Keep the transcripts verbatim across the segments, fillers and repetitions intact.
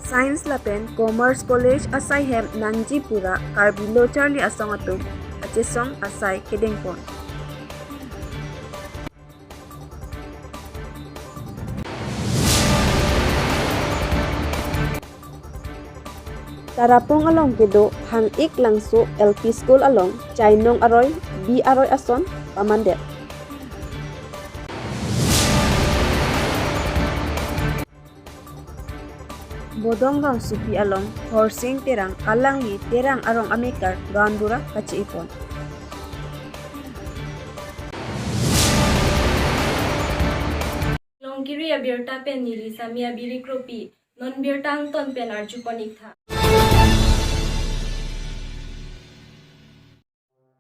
Science lapen Commerce College asai hem nangji pura Karbi Lo Charli Asong atum kachesong asai kedengpon. Tarapung along kedo Hang-ik Langso L P School along chainong aroi bi aroi ason pamandet. Bodong Rongsopi along Horsing Terang alangli Terang arong amekar gaonbura kachi-ipon. Longkiri abirta pen neli Sami Abiri Kropi, non birta angton pen arjupon-iktha.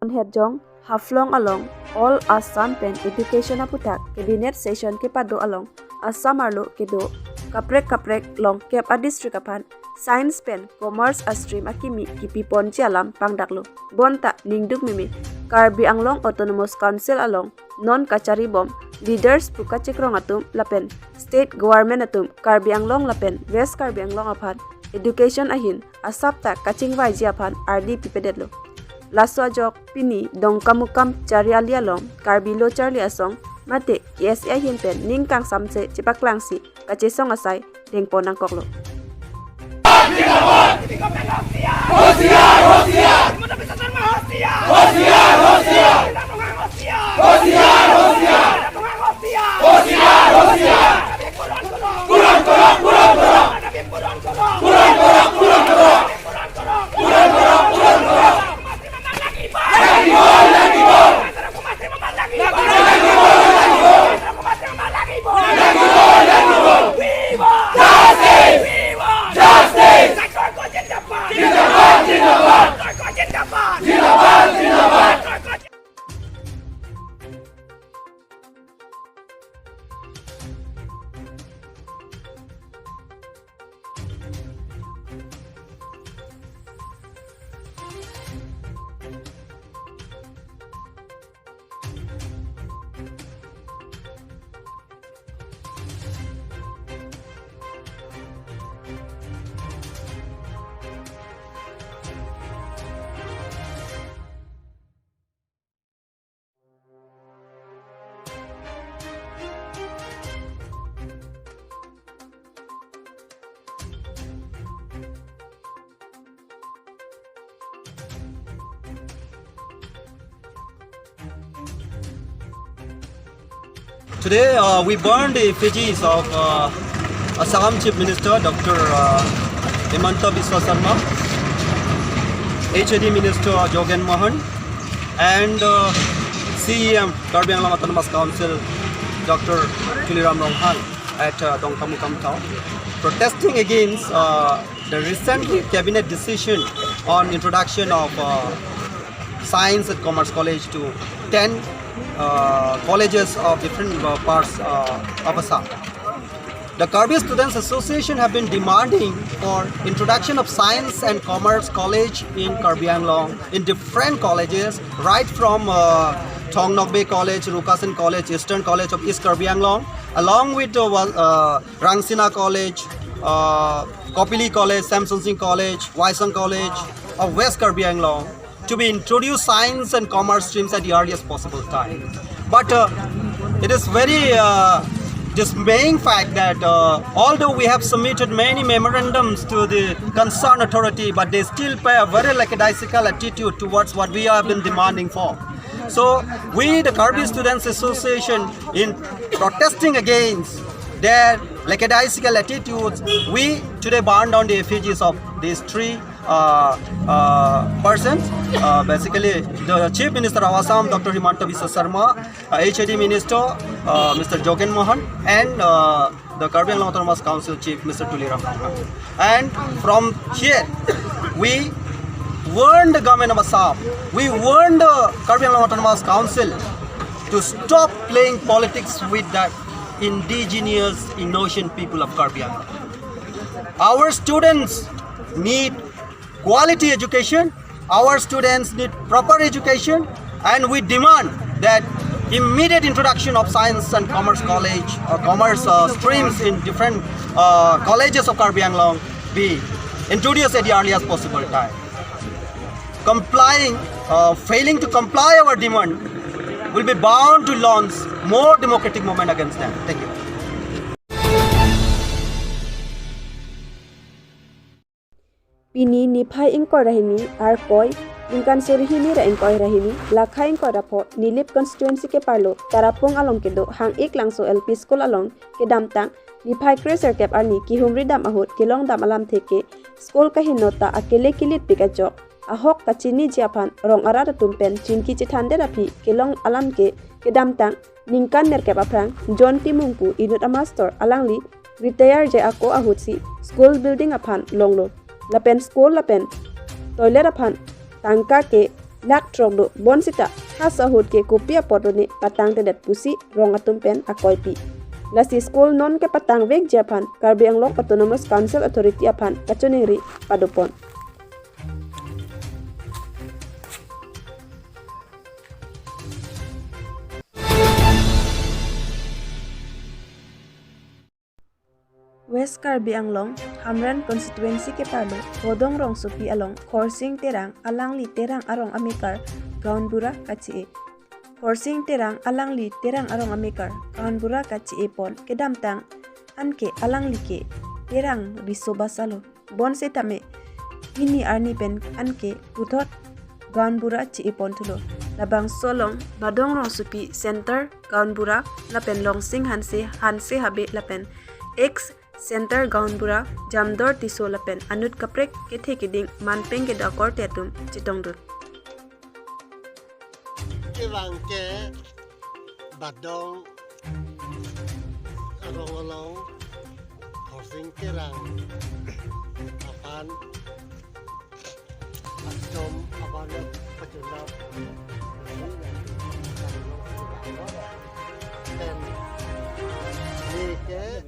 Hetjong, Haflong along All Assam pen Education aputhak Cabinet Session kepado along Assam arlo kedo kaprek kaprek longkep a-district aphan Science pen Commerce a-stream akimi kipiponji alam pangdaklo. Bonta ningduk meme Karbi Anglong Autonomous Council along non kacharibom leaders pu kachekrong atum lapen State Government atum Karbi Anglong lapen West Karbi Anglong aphan education ahin asap ta kachingvaiji aphan ardi pipedetlo. Laso ajok pini Dongkamukam Chariali along Karbi Lo Charli Asong mate K S A ahin pen ning kangsamse chepaklangsi kachesong asai dengpon nangkoklo. Today, uh, we burned the effigies of, uh, Assam Chief Minister Doctor, uh, Himanta Biswa Sarma, H A D Minister Jogen Mohan, and, uh, C E M Karbi Anglong Autonomous Council Doctor Tuliram Ronghang at, uh, Dongkamukam town, protesting against, uh, the recently cabinet decision on introduction of, uh, Science and Commerce College to ten, uh, colleges of different, uh, parts, uh, of Assam. The Karbi Students Association have been demanding for introduction of Science and Commerce College in Karbi Anglong in different colleges, right from, uh, Thong Nokbe College, Rukasen College, Eastern College of East Karbi Anglong, along with, uh, Wal-, uh, Rangsina College, uh, Kopili College, Samson Singh College, Waisong College of West Karbi Anglong, to be introduce science and commerce streams at the earliest possible time. But, uh, it is very, uh, dismaying fact that, uh, although we have submitted many memorandums to the concerned authority, but they still pay a very lackadaisical attitude towards what we have been demanding for. So we, the Karbi Students Association, in protesting against their lackadaisical attitudes, we today burn down the effigies of these three, uh, uh, persons. Uh, basically, the Chief Minister of Assam, Doctor Himanta Biswa Sarma, uh, H A D Minister, uh, Mister Jogen Mohan, and, uh, the Karbi Anglong Autonomous Council Chief, Mister Tuliram Ronghang. And from here, we warn the government of Assam, we warn the Karbi Anglong Autonomous Council to stop playing politics with the indigenous, innocent people of Karbi Anglong. Our students need quality education. Our students need proper education, and we demand that immediate introduction of science and commerce college or commerce, uh, streams in different, uh, colleges of Karbi Anglong be introduced at the earliest possible time. Complying, uh, failing to comply our demand, will be bound to launch more democratic movement against them. Thank you. Pini niphai ingkoi ra hini Arkoi, ningkan suri hini ra ingkoi ra hini, lakha ingkoi ra pho, Nilip constituency keparlo, Tarapung along kedo, Hang-ik Langso L P School along, kedamtang, niphai kre-sirkep arni kehumri dam ahut kelong dam alamthe ke, school kaheno ta akele kelitpik ajok, ahok kachiniji aphan rong arat atum pen chingki chethandet aphi kelong alam ke, kedamtang ningkan nerkep aphrang John Timung pu inut amastor alangli retire je ako ahutsi school building aphan longlo. Lapen school lapen toilet aphan tangka ke lakh throk do, bonsita halaso ahut ke kopi apotlo ne patangtedet pusi rong atum pen akoipi. Lasi school non kepatangvekji aphan Karbi Anglong Autonomous Council Authority aphan kachiningri padopon. West Karbi Anglong, Hamren constituency keparlo, Bodong rongsopi along, Khorsing Terang, alangli Terang arong amekar, gaonbura kachi-e. Khorsing Terang, alangli Terang arong amekar, gaonbura kachi-e pon, kedamtang, anke alangli ke, Terang riso basa lo. Bonsitame, pini arni pen anke puthot gaonbura chi-e pon thulo. Labangso along Bodong rongsopi Center gaonbura lapen Longsing Hanse, Hanse Habe lapen ex Center gaonbura Jamdor Tisso lapen anut kaprek kethe keding manpeng kedo akorte atum chetongdun. Kevang ke Bodong arong along Khorsing Terang aphan atum aphan pachunam. Pen neke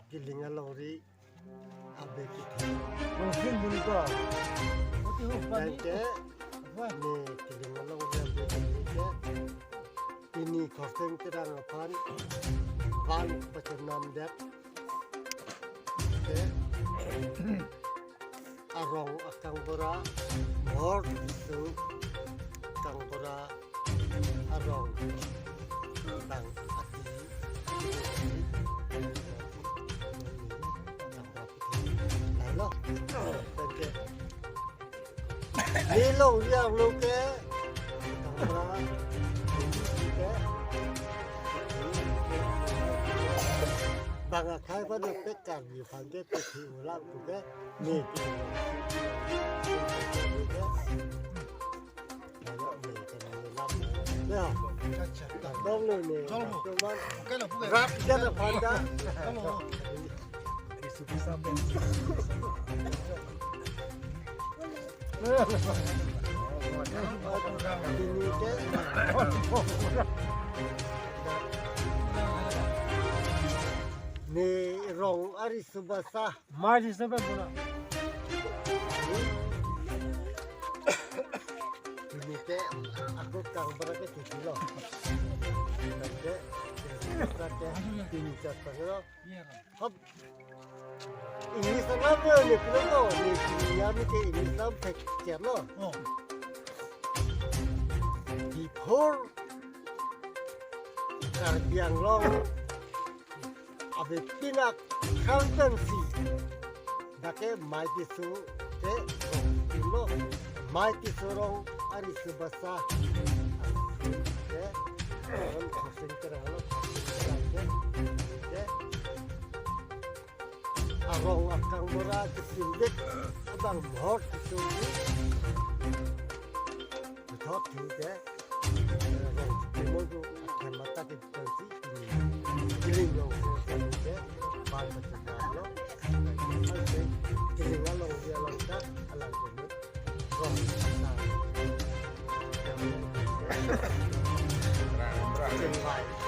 Kiling alongri abe kethe. Mungkin bunyi ko. Oti hu, dan ke, apa? Ne Kiling alongri abe kethe ke. Pini Khorsing Terang aphan van pachunam det. Ke. Arong akangbura, Mor Tisso kangbura arong tang ati. Hello. Thank you. Ni longri arlo ke kangbura ke bang akhai pa na pek Karbi aphan ke pethi ulang tu ke. Ni. Ya. Dong ni ni. Chalo. Cuman. Oke lah, bukan. Rap aja dah pandang. Chalo. Ini ke. Ni rong ari subasa. Mari sampai pula. Ini ke aku kangbura ke cuci lo. Nanti, nanti, ini catatan lo. Hop. Ini sama lo ni, pulang lo. Ni, ini ya, ni ke ini sama picture lo. Oh. Before Karbi Anglong abe pinak accountancy. Dak ke Mei Tisso ke rong tim lo. Mei Tisso rong ari subasa. Ke, rong Khorsing Terang lo, Khorsing Terang ke. Ke. Arong akangbura ketimdik abang Mor Tisso. Betul ke. Rong Timur tu akan mata ke. Kiling along ke, ban pachunam lo. Kiling alongri along ta, alang kene. Rong ta. Kiling bai.